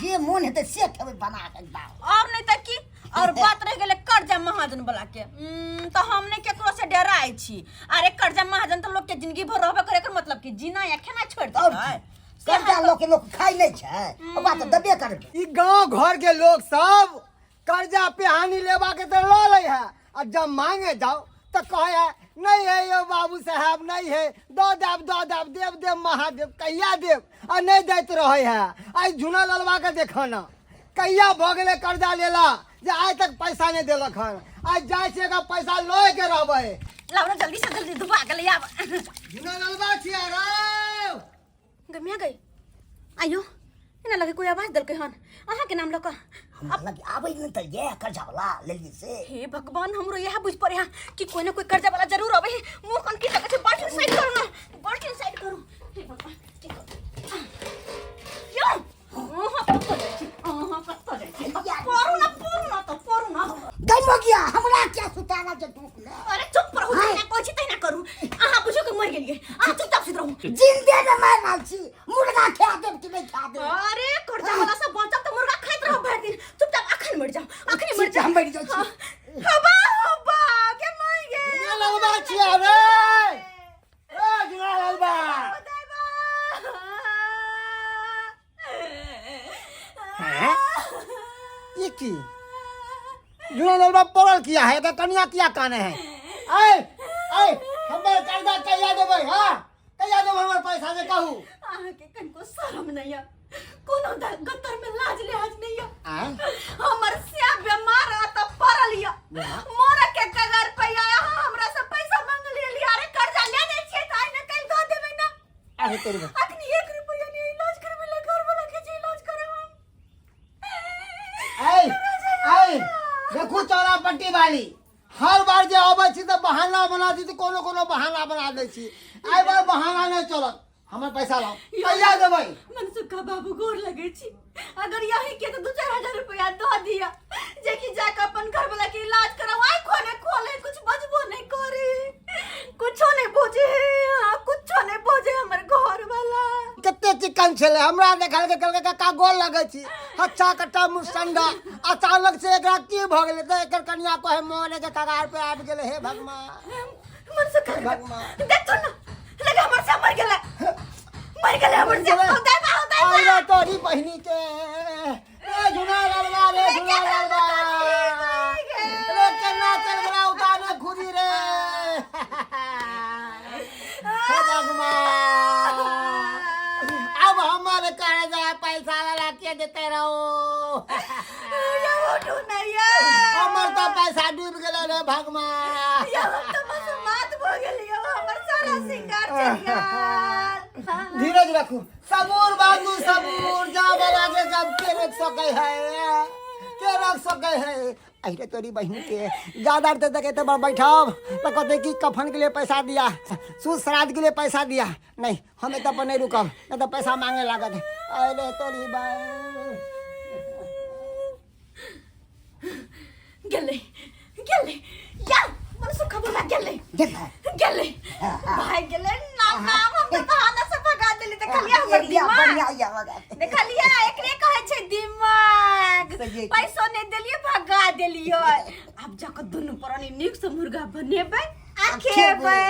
जे मोन हेतै से खेबै बना के एकदम। और नहीं तऽ की। और बात रह गेलै कर्जा महाजन वाला के, तऽ हम नहीं केकरो से डराइ छी। अरे कर्जा महाजन तऽ लोग के जिंदगी भर रहबे करे, एकर मतलब कि जीना या खेना छोड़ और देतै? की? कर्जा लऽ के लोक खाइ नहि छै, ओकरा तऽ देबे करबै। ई गांव घर के लोग सब कर्जा पेहानी लेबा के तऽ लऽ लै है, आ जब मांगे जाओ तऽ कहे है नहीं है यो बाबू साहब, नहीं है, दऽ देब दऽ देब, देव देव महादेव कहिया देब, आ नहीं दैत रहे है। आइ झुना ललवा के देखो ना, कहिया भऽ गेलै कर्जा लेला जे आइ तक पैसा नहीं देलक हन। आइ जाइ छियै एकरा पैसा लए के रहबै। लाउ ना जल्दी से जल्दी धुआ के ले आब। झुना ललवा छियै रौ। गमिया गई आइयो, एना लगे कोई आवाज देलकै हन अहाँ के नाम लऽ कऽ। हमरा लग आबै नहि तऽ इएह कर्जा वाला लेलियै से। हे भगवान, हमरो इएह बुझ पड़े हन कि कोई ना कोई कर्जा वाला जरूर अबै है। मुंह कन की लगै छै, बाल्टीन साइड करू ना, बाल्टीन साइड करू। हे भगवान, की करू? यौ, अहाँ कतऽ जाइ छी? अहाँ कतऽ जाइ छी? पढ़ू ना, पढ़ू ना तऽ पढ़ू ना। गई मगिया, हमरा क्या सुताना छै धूप में? अरे चुप रहू, जहिना कहै छी तहिना करू। अहाँ बुझियौ कि मरि गेलियै, अहाँ चुपचाप सुति रहू। जिंदे में मारि रहल छी, मुर्गा खा देब कि नहि खा देब? अरे कर्जा वाला सब बचब तऽ मुर्गा खाइत रहब भरि दिन। चुपचाप अखन मरि जाउ, अखने मरि जाउ। हम मरि जाइ छी। हबा हबा के मरि गेल। झुना ललबा छियै रे, ए झुना ललबा। हैं? ई की झुना ललबा पड़ल किया है? एकर कनिया किया काने है? ऐ ऐ, हमर कर्जा कहिया देबै? हाँ, कहिया देबै हमर पैसा से कहू? अहाँके कनिको शरम नहीं है, कोनो गत्तर में लाज लिहाज नहीं है। आँय? हमर स्या बीमार है त पड़ल या, मरे के कगार पे आया, हमरा से पैसा मांग लेली। अरे कर्जा ले नै छियै त आइ न काल्हि दऽ देबै ना। अरे तोरी बा। अखनी 1 रुपया नहीं इलाज करबै ला, घर वाला के जे इलाज करब हम। ऐ ऐ, देखू चौरा पट्टी वाली, हर बार जे अबै छी तऽ बहाना बना दी, तऽ कोनो कोनो बहाना बना दै छी। एहि बार बहाना नहि चलत, हमर पैसा लाउ। कहिया देबै? मनसुखा बाबू, गोर लगे छी, अगर यही के तो 2-4 हजार रुपया दऽ दिया, जे कि जाके अपन घर वाला के इलाज कराओ। आइ खोले खोले कुछ बजबो नहीं करे, कुछो नहीं बोझे, हाँ, कुछो नहीं बोझे हमर घर वाला। कते चिकन छलै, हमरा देखल के कहलकै काका गोर लगै छी, हच्चा कट्टा मुसंडा, अचानक से एकरा की भऽ गेलै तऽ एकर कनिया कहे मरे के कगार पे आबि गेलै। हे भगवान। मनसुखा, भगवान। देखो ना, लगे हमर से मर गेलै, मर गेलै हमर से। हो दाई हो दाई। आइरा तोरी बहिनी के, रे झुना ललवा, रे झुना ललवा रे, केना चल गेला उतारे खुदी रे। हे भगवान, अब हमर कर्जा पैसा वाला के देते रहो? यौ उठू ना यौ। हमर तऽ पैसा डूबि गेलै रे भगवान। यौ, हम तऽ बस मात भऽ गेलियौ, हमर सारा श्रृंगार चलि गेल। धीरज रखू, सबूर बांधू सबूर, जा वाला के जब के रोक सकै है, के रोक सकै है? अरे तोरी बहिन के, ज्यादा देर तक एते बार बैठब तो कहते कि कफन के लिए पैसा दिया, सूद श्राद्ध के लिए पैसा दिया। नहीं, हम एतऽ पर नहीं रुकब, नहीं तो पैसा मांगे लागत। अरे तोरी बहिन। गेलै गेलै या मनसुख बोला, गेलै। गेलै। गेलै, भाग गेलै। नाम नाम हम तऽ बहाना से भगा देली। देखलियै हमर एरिया दिमाग? बढ़िया या बगा। देखलियै, एकरे कहै छै दिमाग। सही। पैसो नहि देलियै, भगा देलियै। आब जाकऽ दुनू प्राणी नीक से मुर्गा बनेबै आ खेबै।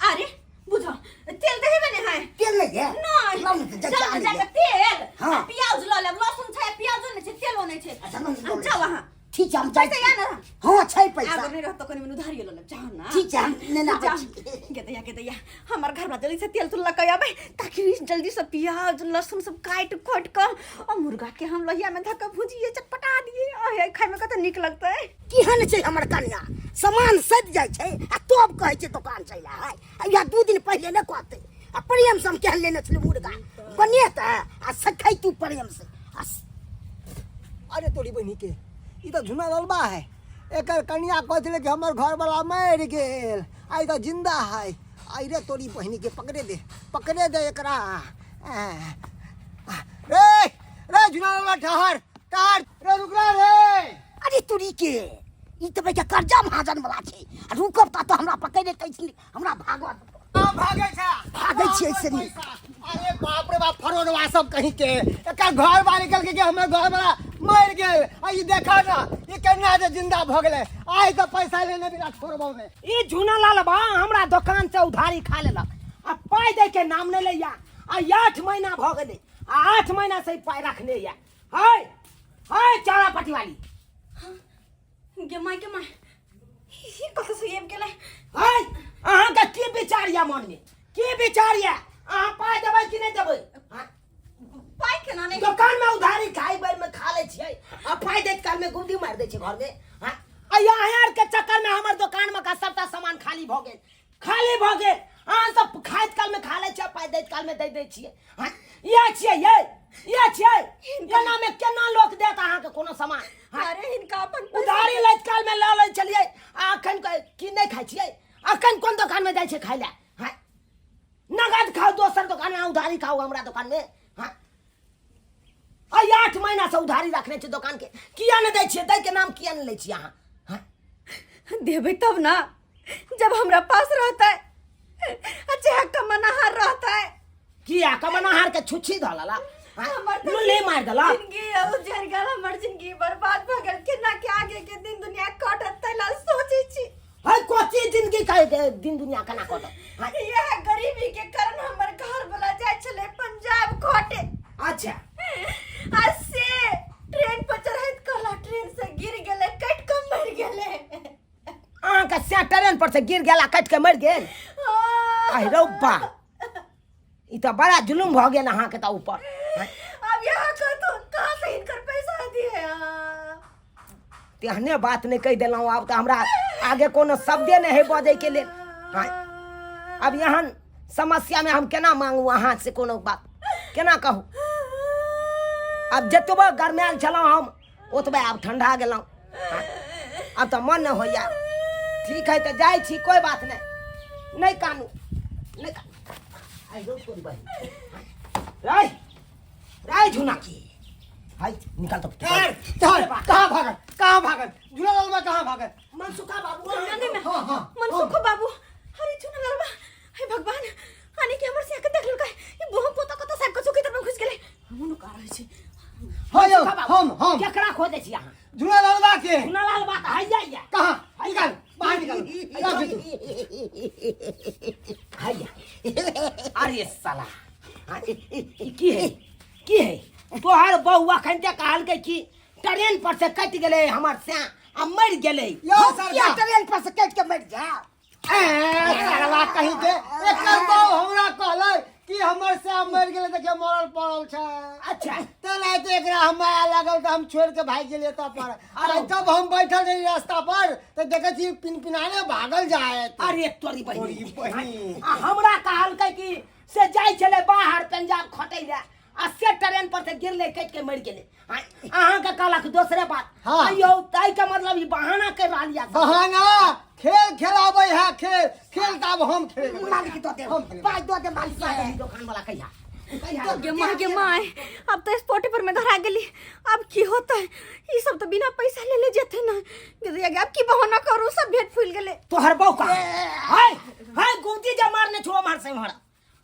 अरे बुझो, तेल देबै ने है? तेल नहीं है। नहीं। लाउ ने तऽ जाउ जा ने, जा जाकऽ तेल हाँ। आ प्याज लऽ लेब। लहसुन छै, प्याजो नहि छै, तेलो नहि छै। अच्छा, लऽ लेब। जाउ अहाँ। ठीक छै, हम जाइ। पैसा या ना? हाँ, छै पैसा। आगो नहि रहतो, कनि मनि उधारियो लऽ लेब, जाउ ना। ठीक छै, हम नेने आबै जाउ। छी। गे दैया, गे दैया, हमर घर जल्दी से तेल तुल लऽ आबै ताकि जल्दी से प्याज लहसुन सब काटि खोटि कऽ आ मुर्गा के हम लोहिया में धऽ कऽ भुजिए चटपटा दिए। आय खाय में कते नीक लगतै। केहन छै हमर कन्या, सामान सधि जाइ छै आ तब कहै छै दोकान चलि आय। आ इएह 2 दिन पहिले नहि कहतै आ प्रेम से हम केहन लेने छलियै मुर्गा बनेतै आ सखै तू प्रेम से आ अरे तोरी बहिनी के, ई तऽ झुना ललबा है। एकर कनिया कहै छलै कि हमर घरवला मरि गेल, आ ई तऽ जिंदा है। आई रे तोरी बहिनी के, पकड़े दे, पकड़े दे एकरा। रे रे झुना ललबा, ठहर ठहर रे, रुकना रे। अरे तोरी के, ई तऽ बेटा कर्जा महाजन वाला छै, आ रुकब तऽ हमरा पकड़ि लेतै, हमरा भागऽ देतौ। कहाँ भागै छै? भागै छियै से नहि। अरे बाप रे बाप, फरोडवा सब कहीं के एकर घर वाली कहलकै कि हमर घर वाला मरि गेल, आ ई देखा ना ई केना जे जिंदा भऽ गेलै। आइ तऽ पैसा लेने बिना छोड़बौ नहि। ई झूना लाल बा हमरा दोकान से उधारी खा लेलक आ पाइ दै के नाम नहि लैया। आ 8 महीना भऽ गेलै आ 8 महीना से ई पाइ रखने या। हाय हाय चारा पटी वाली। गे माय, गे माय, ई कतऽ से आबि गेलै? हाय, अहाँके की विचार या मन में? की विचार या? अहाँ पाइ देबै कि नहि देबै? हाँ? पाइ केना नहि? दोकान में उधारी खाइ बेर में खा लै छियै आ पाइ दैत काल में गुंडी मारि दै छै घर में। हाँ? आ अहाँ आर के चक्कर में हमर दोकान में का सबटा सामान खाली भऽ गेल, खाली भऽ गेल। अहाँ सब खाइत काल में खा लै छियै, पाइ दैत काल में दै दै छियै। हाँ? इएह छियै यै, इएह छियै। एना में केना लोक देत अहाँके कोनो सामान? हाँ? अरे हिनका अपन पैसा उधारी लैत काल में लऽ लै छलियै आ अखन की नहि खाइ छियै? अखन कोन दोकान में जाइ छै खाइ लए? हाँ? नगद खाउ दोसर दोकान में, उधारी खाउ हमरा दोकान में। हाँ? आ 8 महीना से उधारी रखने छै दोकान के, किया नहि दै छियै? दै के नाम किया नहि लै छियै अहाँ? हाँ? देबै तब ना जब हमरा पास रहतै, अच्छा कमनाहार रहतै। किया कमनाहार के छुच्छी धऽ लेला? हाँ? हमर तऽ लुल्ली मारि देलक। जिंदगी उजड़ गेल, हमर जिंदगी बर्बाद भऽ गेल। केना के आगे के दिन दुनिया कटत तै ला सोचै छी। है कोची जिंदगी के दिन दुनिया केना कटत? हाँ? यह गरीबी के कारण हमर घर वाला जाइ छलै पंजाब खटे। अच्छा। आ से ट्रेन पर चढ़ैत कला ट्रेन से गिर गेलै, कटि कऽ मरि गेलै। अहाँके से ट्रेन पर से गिर गेला, कटि के मरि गेल? हाँ। आहि रौ बा, ई तऽ बड़ा जुलुम भऽ गेल अहाँके तऽ ऊपर। अब यहाँ कतौ कहाँ से हिनकर पैसा दिए? तेहने बात नहि कहि देलहुँ, आब तऽ हमरा आगे कोनो शब्दे नहि है बजैके लेल। हाँ, अब एहन समस्यामे हम केना मांगू अहाँ से कोनो बात, केना कहू? आब जतबो गरमायल छलहुँ हम ओतबे आब ठंडा गेलहुँ। हाँ, आब तऽ मन नहि होइया। ठीक है तऽ जाइ छी, कोइ बात नहि, नहि कानू, नहि कानू। आइ रौ तोरी बहिन, राय राय झुना की हाय निकाल तो। चल, चल, कहाँ भागल, कहाँ भागल झूला लालबा, कहाँ भागल? मनसुखा बाबू। नहीं, नहीं, हाँ, हाँ, मनसुख बाबू, अरे झूला लालबा, हे भगवान, आने के हमर से आके देख लेलकै। ई बहु पोता कत साहब के चौकी तरफ घुस गेलै। हम नु का रहै छी। हाँ यौ, हम केकरा खोजै छी अहाँ? झूला लालबा के। झूला लालबा तऽ हैया या। कहाँ? निकाल, बाहर निकाल। जा भीतर। हैया। अरे साला, हाँ, ई की है, की है? तोहर बहू अखन तक कहलकै कि ट्रेन पर से कटि गेलै हमर सैं आ मरि गेलै। यौ, हम सरकार। किया ट्रेन पर से कटि के मरि जायब? ए, सरवा कहीं के एकर बहू हमरा कहलै कि हमर सैं मरि गेलै, देखियौ मरल पड़ल छै। अच्छा। तेना तऽ एकरा हम माया लागल तऽ हम छोड़ि के भागि गेलियै तब पर। आ जब हम बैठल रही रास्ता पर तऽ देखै छी पिनपिनाने भागल जायत। अरे तोरी बहिनी। तोरी बहिनी। आ हमरा कहलकै कि से जाइ छलै बाहर पंजाब खटै लए आ से ट्रेन पर से गिरलै, कटि के मरि गेलै। अहाँके कहलक दोसरे बात। हाँ। अयौ, ताहि के मतलब ई बहाना कर रहल यऽ। बहाना खेल खेलाबै है, खेल खेल तऽ आब हम खेलेबै। मालिक दऽ देब, हम खेलेबै। पाइ दऽ देब मालिक, पाइ दऽ देब। दोकान वाला कहिया कहिया? गे माय, गे माय, अब तो स्पॉट पर में धरा गेली। अब की होतै? ई सब तो बिना पैसा लेले जेते ना। गे दैया गे, अब की बहाना करू? सब भेट फूल गेलै। तोहर बहू कहाँ? हाय हाय, गुमती जे मारने छौ हमर से हमर।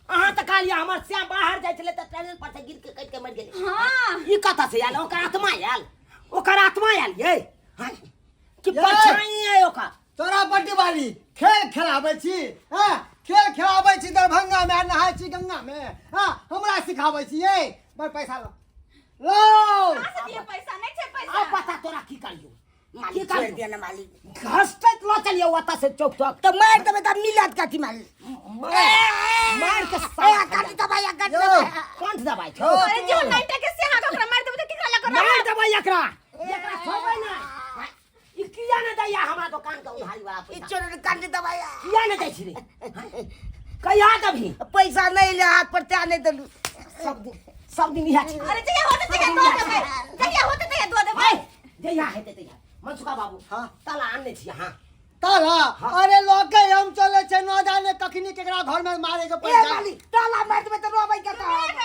अहाँ तऽ कहलियै हमर श्याम बाहर जाइ छलै तऽ ट्रेन पर से गिर के कटि के मरि गेलै। हाँ। ई कतऽ से आयल? ओकर आत्मा आयल, ओकर आत्मा आयल यै। हाँ, कि यै। परछाई है ओकर। तोरा बड्डी वाली खेल खेलाबै छी, हाँ? खेल खेलाबै छी दरभंगा में आ नहाय छी गंगा में, हाँ? हमरा सिखाबै छी यै। बड़ पैसा लो, लो। कहाँ से दिए पैसा? नहीं छै पैसा। अब बता तोरा की करियौ? मालिक की करियौ? छोड़ि दे ने मालिक। घसटैत लऽ चलियौ ओतऽ से चौक तक। तऽ मारि देबै तऽ मिलत कथी मालिक? मार के ए, साला काटी दबाई, काटी यौ। दबाई। कंठ दबाई छौ। अरे जो नाइटा के से हाथ ओकरा मार देबै तऽ केकरा लग मार देबै एकरा, एकरा छोड़बै ना। ई किया ने दैया हमरा दोकान के उधारी वाला ई पैसा? छोड़, काटी दबाई। किया ने दै छी रे? कहिया देबही? पैसा नहीं ले हाथ पर त्या नहीं देलू। सब दिन, सब दिन इएह छै। अरे जहिया होतै तहिया दऽ देबै, जहिया होतै तहिया दऽ देबै। हाय, जहिया हेतै तहिया। मनसुखा बाबू, हाँ। ताला आनने छी अहाँ? ताला? अरे लके हम चले छै, न जाने कखनी केकरा घर में मारे के ए पड़ जाए। मालिक, ताला मारि देबै तऽ रोबै कतऽ?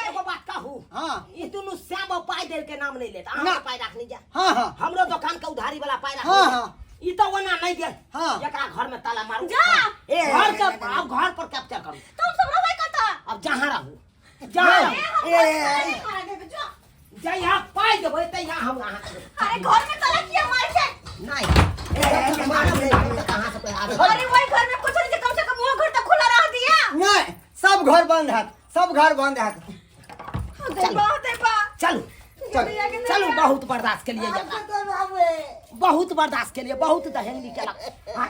एगो बात कहू? हाँ। ई दुनू श्याम पाइ देल के नाम नहीं लेत। अहाँ ना। पाइ राखनी जा? हाँ, हाँ। हमरो दोकान के उधारी वाला पाइ राखनी हाँ, जा। हाँ। ई तो ओना नहीं दे। हाँ। एकरा घर में ताला मारू। जा। ए, घर के अब घर पर कैप्चर करू। तुम सब रहबै कतऽ? अब जहाँ रहू, जहाँ रहू। ए, हम घर में ताला देबै, जो। जहिया पाइ देबै तहिया हम अहाँके देबै। अरे घर में ताला किया मारै छै? नहीं। ए, ए, मारब नहि, तऽ कहाँ से पैसा आबै? अरे वही घर में कुछ नहीं छै, कम से कम वो घर तो खुला रह दिया। नहीं, सब घर बंद है, सब घर बंद है। देबा देबा। चलू चल। चलू, बहुत बर्दाश्त के लिए, बहुत बर्दाश्त के लिए, बहुत दहेंगी केलक। हाँ,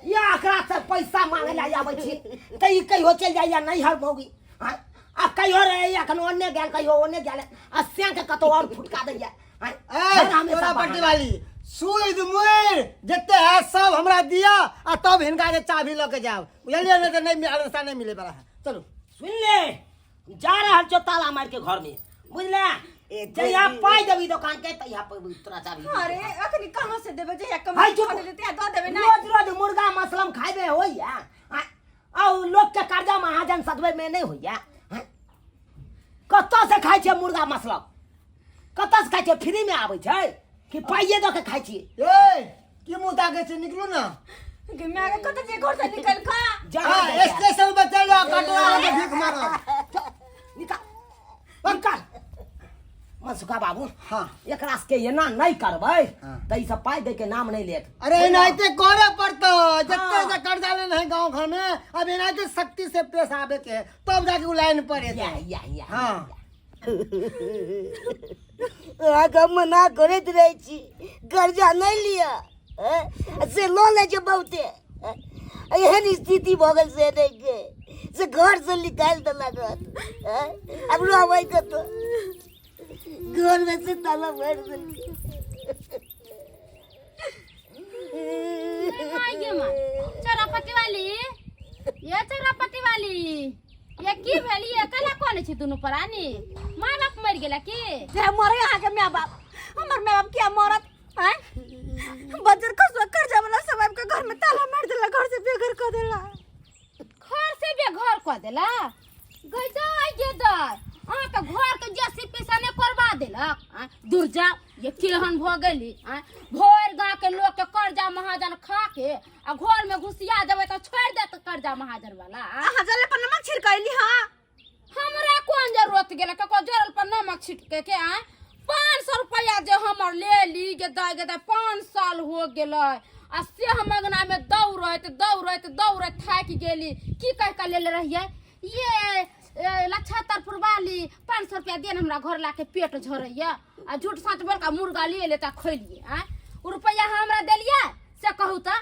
या एकरा से पैसा मांगे ला आबै छी तऽ ई कहियो चलि जाइया नैहर मौगी। हाँ, आ कहियो रे एखन ओन्ने गेल, कहियो ओन्ने गेल, आ से के कतौ और फुटका दैया। हाँ, ए हर हमेशा तोरा बहाना। पट्टी वाली सूद मुइर जते है सब हमरा दिया आ तब हिनका के चाबी लऽ के जाओ, बुझलियै? नहीं तो नहीं रास्ता नहीं मिले वाला है। चलू। सुन ले, जा रहल छौ ताला मार के घर में, बुझले? ए, जहिया पाइ देबी दोकान के तहिया तोरा चाबी। अरे अखनी कहाँ से देबै? जहिया हाय, कमाई चुप। खा लेते दऽ देबै ना। रोज रोज मुर्गा मसलम खाइबे होइया? आ लोक के कर्जा महाजन सदबै में नहीं होइया? हाँ? कतऽ से खाइ छियै मुर्गा मसलम? कतऽ से खाइ छियै? फ्री में आबै छै कि पाइए दऽ के खाइ छियै? ए, की मुँह ताकै छी? निकलू ना। गे माय गे, कतऽ जे घर से निकल खा। जा। हाँ, स्टेशन पर चल जाओ, कटवा के भीख मांगब। निकाल निकाल। मनसुखा बाबू। हाँ। एकरा सबके एना नहीं करबै हाँ। तऽ ई सब पाइ दै के नाम नहीं लेत। अरे एनाहिते करे पड़तो जते हाँ। से कर्जा लेने है गांव घर में, अब एनाहिते सख्ती से पेश आवे के है तब जाके उ लाइन पर एतै। या या या। हाँ। अहाँके हम मना करैत रहै छी, कर्जा नहि लिअ, हैं? से लऽ लै छै बहुते, हैं? एहन स्थिति भऽ गेल से नहि के से घरसँ निकालि देलक हन, हैं? आब रहबै कतऽ? घरमे से ताला मारि देलकै। माय माय, चोरापट्टी वाली, ये चोरापट्टी वाली, ये की भेल? ये कला कोन छी दुनू प्राणी? माय बाप मरि गेला की? जे मरे अहाँके माय बाप, हमर माय बाप किया मरत? आँय, बजर खसुआ कर्जा वाला सब आबि के घर में ताला मारि देलक, घर से बेघर कऽ देला। घर से बेघर कऽ देला? गई दाइ गे दाइ, अहाँके घर के जेसीबी से नहि करबा देलक? आँय, दूर जाओ, ये केहन भऽ गेली? आँय, भरि गाँव के लोक के कर्जा महाजन खा के आ घर में घुसिया देबै तऽ छोड़ि देत कर्जा महाजन वाला? आँय? अहाँ जले पर नमक छिड़कैली? हाँ। हमरा कोन जरूरत गेलै ककरो जरल पर नमक छिटके के? आँय, 500 रुपया जे हमर ले ली गे दाइ गे दाइ, 5 साल हो गेलै आ से हम अंगना में दौड़ैत दौड़ैत दौड़ैत थाकि गेली। की कहि कऽ लेले रहियै? ये लच्छातरपुर वाली, 500 रुपया दे ने, हमरा घर लाके पेट झरैया। आ झूठ साँच बोल कऽ मुर्गा लिए ले तऽ खैलियै। आँय, ओ रुपया हमरा देलियै से कहू तऽ?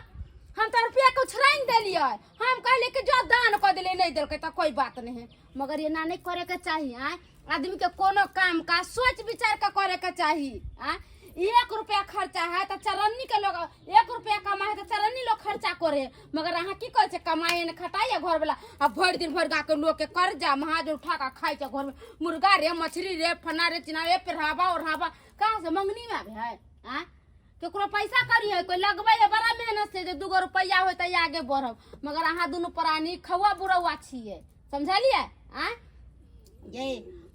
हम तऽ रुपया के उछरानि देलियै। हम कहलियै कि जो दान कऽ देलियै, नहि देलकै तऽ कोई बात नहीं है, मगर एना नहीं करे के चाही। आँय, आदमी के कोनो काम का सोच विचार के करे के चाही। आँय, 1 रुपया खर्चा है तऽ चरन्नी के लोग, 1 रुपया कमाए है तऽ चरन्नी लोग खर्चा करे है, मगर अहाँ की करै छै? कमाए ने खटाइए घर वाला आ भरि दिन भरि गा के लोग के कर्जा महाजन उठा के खाइ छै। घर में मुर्गा रे, मछली रे, फना रे, चिना रे, पेहरावा ओढ़ावा कहाँ से मंगनी में आबे है? आँय, केकरो पैसा करी है, कोई लगबै है बड़ा मेहनत से जे 2 रुपया होय तऽ आगे बढ़ब, मगर अहाँ दुनू प्राणी खौआ बुढ़ौआ छियै, समझलियै? आँय ये,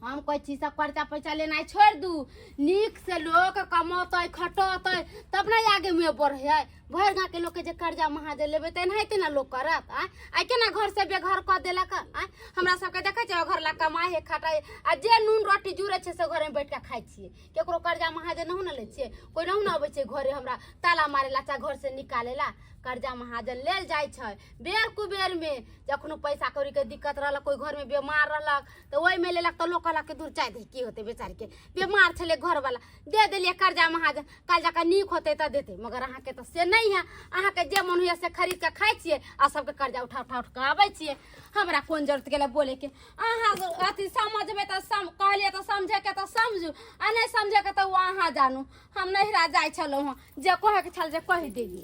हम कहै छी सब कर्जा पैसा लेनाइ छोड़ि दू। नीक से लोक कमौतै खटौतै तब ने आगे में बढ़ै। भरि गाँवके लोकके जे कर्जा महाजन लेबै तऽ एनाहिते ने लोक करत। आँय, आइ केना घर से बेघर कऽ देलक? आँय, हमरा सबके देखै छियै घर ला कमाइ है खटाइ आ जे नून रोटी जुड़ै छै से घरमे बैठ कऽ खाइ छियै। केकरो कर्जा महाजन नहु ने लै छियै, कोइ नहु ने अबै छै घरे हमरा ताला मारे ला चाहे घर से निकाले ला। कर्जा महाजन लेल जाइ छै बेर कुबेर में, जखनो पैसा कौड़ी के दिक्कत रहलक, कोइ घर में बीमार रहलक तऽ ओहिमे लेलक। तऽ लोक कहलक कि दूर चाय दही, की होतै बेचारीके, बीमार छलै घरवाला, दे देलियै कर्जा महाजन, काल्हि जाकऽ नीक होतै तऽ देतै। मगर अहाँके तऽ से नहि है, अहाँके जे मन होइए से खरीद कऽ खाइ छियै आ सबके कर्जा उठा उठा उठा कऽ आबै छियै। हमरा कोन जरूरत गेलै बोलेके? अहाँ अथी समझबै तऽ कहलियै तऽ समझैके तऽ समझू आ नहि समझैके तऽ ओ अहाँ जानू। हम नैहरा जाइ छलहुँ हँ, जे कहैके छल जे कहि देली।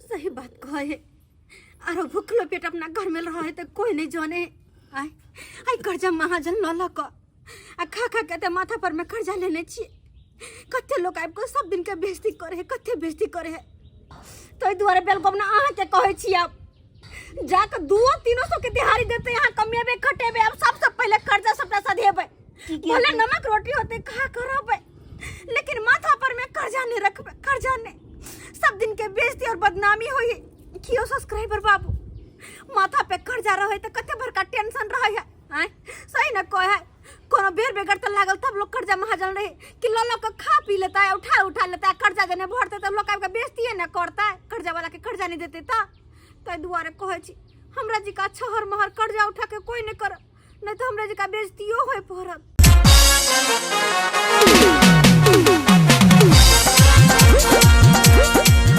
सही बात कहे, आरो भूखलो पेट अपना घर में रहे तो कोई नहीं जाने। आय आइ कर्जा महाजन लऽ लऽ कऽ आ खा खा के तऽ माथा पर में कर्जा लेने छियै। कते लोक आबि कऽ सब दिन के बेइज्जती करे है, कते बेइज्जती करे है। ताहि दुआरे बेलगोबना अहाँके कहै छी, आब जाकऽ 200-300 के दिहाड़ी देते, अहाँ कमेबे खटेबे, आब सबसँ पहिले कर्जा सबटा सधेबै, भले नमक रोटी होते खा कर रहबै। लेकिन माथा पर में कर्जा नहीं रखबे, कर्जा नहीं। सब दिन के बेइज्जती और बदनामी होई। कियो सब्सक्राइबर बाबू, माथा पे कर्जा रहे तो कते बड़का टेंशन रहे है। आय सही न कहे है, कोनो बेर बेगर त लागल तब लोग कर्जा महाजन रहे कि ल ल के खा पी लेता है, उठा उठा लेता है, कर्जा जने भरते तब लोग आबि के बेइज्जती न करता है, कर्जा वाला के कर्जा नहीं देते। त ताहि दुआरे कहै छी हमरा जी का छहर महर कर्जा उठा के कोई नहीं कर, नहीं तो हमरा जी का बेइज्जतियो होय पड़त।